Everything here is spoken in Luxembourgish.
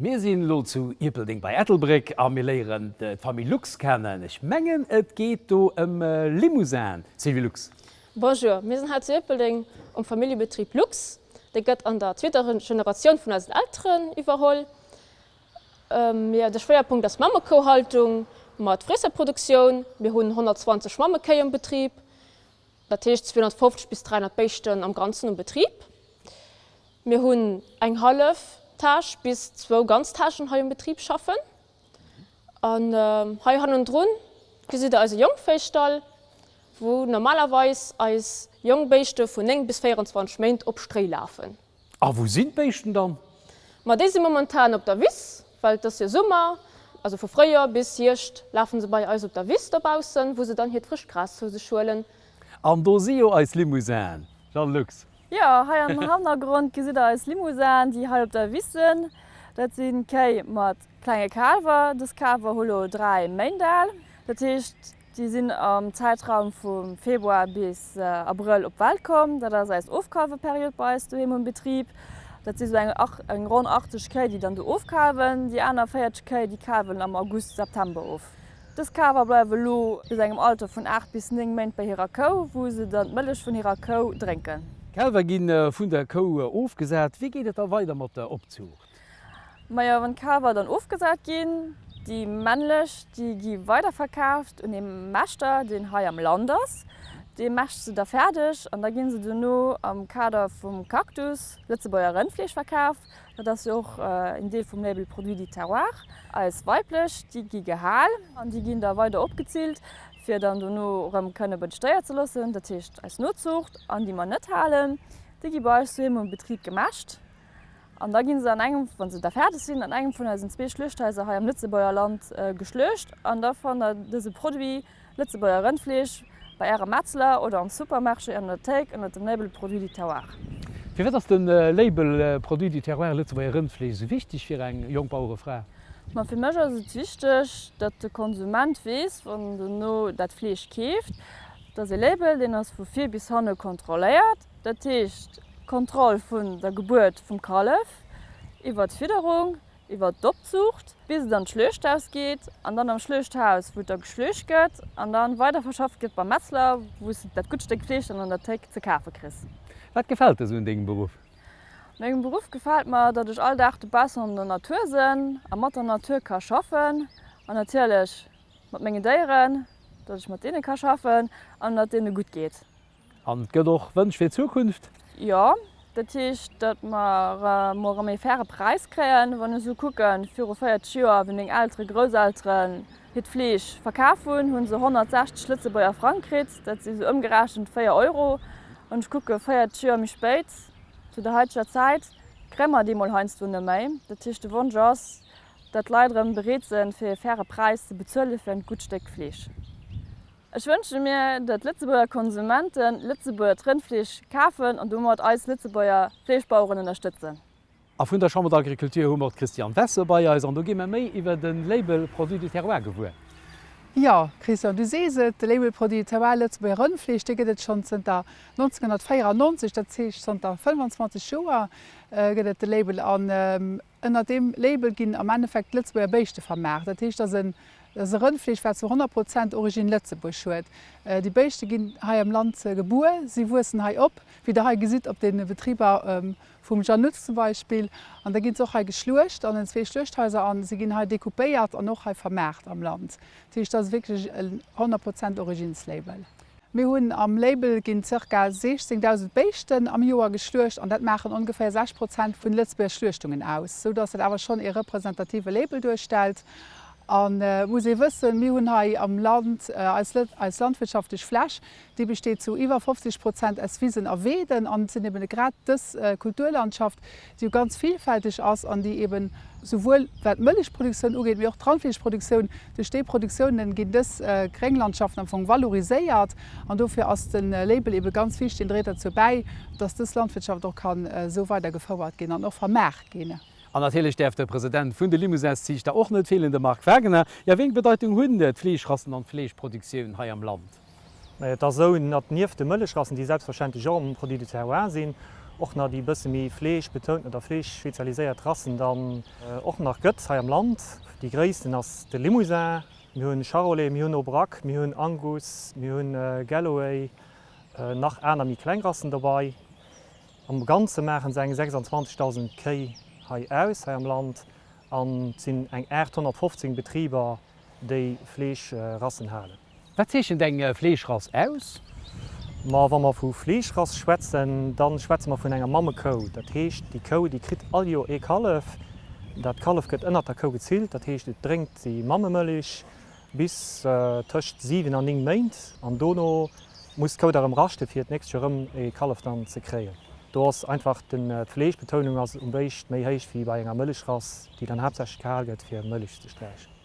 Mir sinn elo zu Ierpeldeng bei Ettelbréck a mir léieren d'Famill Lux kennen. Ech mengen et geet do ëm Limousin, Sylvie Lux. Bonjour, mir sinn hei zu Ierpeldeng um Familljebetrib Lux. Dee gëtt an der zweeter Generatioun vun eisen Elteren iwwerholl. De Schwéierpunkt ass Mammekouhaltung mat Friesserproduktioun. Mir hunn 120 Mammekéi um Betrib. Dat heescht 250 bis 300 Béischten am Ganzen um Betrib. Mir hunn eng hallef Tâche bis zwou ganz Tâchen hei um Betrib schaffen. An hei hannendrun gesitt der eise Jongvéistall, wou normalerweis eis Jongbéischte vun 9 bis 24 Méint op Stréi lafen. A wou sinn d'Béischten dann? Ma déi si momentan op der Wiss, well et ass jo Summer. Also vu Fréijoer bis Hierscht lafe se bei eis op der Wiss dobaussen, wou se dann hiert frëscht Gras zou sech huelen. An do si jo eis Limousinen, Jeanne Lux. Jo, hei am Hannergrond gesitt der eis Limousinen, déi hei op der Wiss sinn. Dat si Kéi mat klenge Kaalwer. Dës Kaalwer hu lo 3 Méint al. Dat heescht, Déi sinn am Zäitraum vu Februar bis Abrëll op d'Welt komm. Dat ass eis Ofkalweperiod bei eis doheem um Betrib. Dat si sou eng ronn 80 Kéi, déi dann do ofkalwen. Déi aner 40 Kéi, déi kalwen am August, September of. Dës Kaalwer bleiwe lo bis engem Alter vun 8 bis 9 Méint bei hirer Kou, wou se dann d'Mëllech vun hirer Kou drénken. D'Kaalwer gi vun der Kou ofgesat. Wéi geet et da weider mat der Opzuucht? Majo, wann d'Kaalwer dann ofgesat ginn, déi männlech, déi gi weiderverkaaft un ee Mäschter, deen hei am Land ass. Dee mäscht se da fäerdeg an da gi se dono am Kader vum Cactus, Lëtzebuerger Rëndfleesch, verkaf. Dat ass jo och een Deel vum Label Produit du Terroir. Eis weiblech, déi gi gehal an déi ginn da weider opgezillt, fir dann dono erëm kënne bei de Stéier ze loossen. Dat heescht eis Nozuucht an déi mer net halen, déi gi bei eis doheem um Betrib gemäscht. An da gi se an engem, wa se da fäerdeg sinn, an engem vun eisen zwee Schluechthaiser hei am Lëtzebuerger Land geschluecht. An da fannt der dëse Produit, Lëtzebuerger Rëndfleesch, bei Ärem Metzler oder am Supermarché an der Théik ënnert dem Label Produit du Terroir. Firwat ass de Label Produit du Terroir Lëtzebuerger Rëndfleesch esou wichteg fir eng jonk Bauerefra? Ma fir mech ass et wichteg, datt de Konsument weess, wann en dono dat Fleesch keeft, dat ass ee Label, deen ass vu vir bis hanne kontrolléiert. Dat heescht d'Kontroll vun der Gebuert vum Kallef, iwwer d'Fidderung, iwwer d'Opzuucht, bis et an d'Schluechthaus geet an dann am Schluechthaus, wou et da geschluecht gëtt an da weiderverschafft gëtt beim Metzler, wou s de dat gutt Stéck Fleesch dann an der Théik ze kafe kriss. Wat gefält der sou un dengem Beruff? U mengem Beruff gefält mer, datt ech all Dag dobaussen an der Natur sënn a mat der Natur ka schaffen an natierlech mat mengen Déieren, datt ech mat deene ka schaffen an datt et deene gutt geet. An et gëtt och Wënsch fir d'Zukunft? Jo, dat heescht, datt mer emol erëm ee faire Präis kréien. Wann ech esou kucken, viru 40 Joer, wéi meng Eltere, Grousselteren hiert Fleesch verkaf hunn, hu se 160 Lëtzebuerger Frang kritt, dat si sou ëmgerechent 4 Euro. Wann ech kucke 40 Joer méi spéit, zu der haiteger Zäit, kréie mer déi mol heiansdo net méi. Dat heescht, de Wonsch ass, datt d'Leit erëm bereet sinn, fir ee faire Präis ze bezuele fir en gutt Stéck Fleesch. Ech wënsche mir, datt Lëtzebuerger Konsumenten Lëtzebuergert Rëndfleesch kafen an domat eis Lëtzebuerger Fleeschbaueren ënnerstëtzen. A vun der Chambre d'Agriculture hu mer d'Christiane Wesse bei eis an do gi mer méi iwwer de Label Produit du Terroir gewuer. Jo, Christian, du sees et, de Label Produit du Terroir Lëtzebuerger Rëndfleesch, dee gëtt et schonn zënter 1994, dat heescht zanter 25 Joer gëtt et de Label. An Ënner deem Label ginn am Endeffekt d'Lëtzebuerger Béischte vermaart. Dat heescht, dass en dass e Rëndfleesch, wat zu 100 Prozent Origine Lëtzebuerg huet. Déi Béischte ginn hei am Land gebuer, si wuessen hei op, wéi Der hei gesitt op de Betriber vum Jeanne Lutz zum Beispill. An da gi se och hei geschluecht an den zwee Schluechthaiser a si ginn hei decoupéiert an och hei vermaart am Land. Dat heescht, dat ass wierklech en 100 Prozent Originslabel. Mir hunn am Label ginn zirka 16.000 Béischten am Joer geschluecht an dat maachen ongeféier 6 Prozent vun Lëtzebuerger Schluechtungen aus, sou dass dat awer schonn ee representative Label duerstellt. An et muss ee wëssen, mir hunn hei am Land eis eis landwirtschaftlech Fläch, déi besteet zu iwwer 50 Prozent aus Wisen a Weeden an et sinn eben grad dës Kulturlandschaft, déi jo ganz villfälteg ass an déi eben souwuel wat d'Mëllechproduktioun ugeet, mee och d'Randfleeschproduktioun, duerch déi Produktiounen ginn dës Grénglandschaften am Fong valoriséiert an dofir ass de Label ebe ganz wichtig, deen dréit derzou bäi, dass dës Landwirtschaft och kann esou weider gefouert ginn an och vermaart ginn. An natierlech däerf de President vun de Limousinsziichter och net feelen, de Marc Wagener. Jo, wéi eng Bedeitung hunn d'Fleeschrassen an d'Fleeschproduktioun hei am Land? Et ass esou, datt nieft de Mëllechrassen, déi selbstverständlech och am Produit du Terroir sinn, och nach déi bësse méi fleeschbetounten oder fleeschspezialiséiert Rassen dann och nach gëtt hei am Land. Déi gréissten ass de Limousin, mir hunn Charolais, mir hunn Aubrac, mir hunn Angus, mir hunn Galloway, nach aner méi kleng Rassen dobei. Am Ganze maache se eng 26.000 Kéi hei aus hei am Land an et sinn eng 815 Betriber, déi Fleeschrassen halen. Wat zeechent eng Fleeschrass aus? Ma wa mer vu Fleeschrass schwätzen, da schwätze mer vun enger Mammekou. Dat heescht, déi Kou, déi kritt all Joer ee Kallef. Dat Kallef gëtt ënnert der Kou gezillt, dat heescht, et drénkt déi Mammemëlich bis tëscht 7 an 9 Méint an dono muss d'Kou da rëm raschten, fir d'nächst Joer rëm ee Kallef dann ze kréien. Do ass einfach d'Fleeschbetounung ass um Béischt méi héich wéi bei enger Mëllechrass, déi dann haaptsächlech gehal gëtt, fir Mëllech ze sträichen.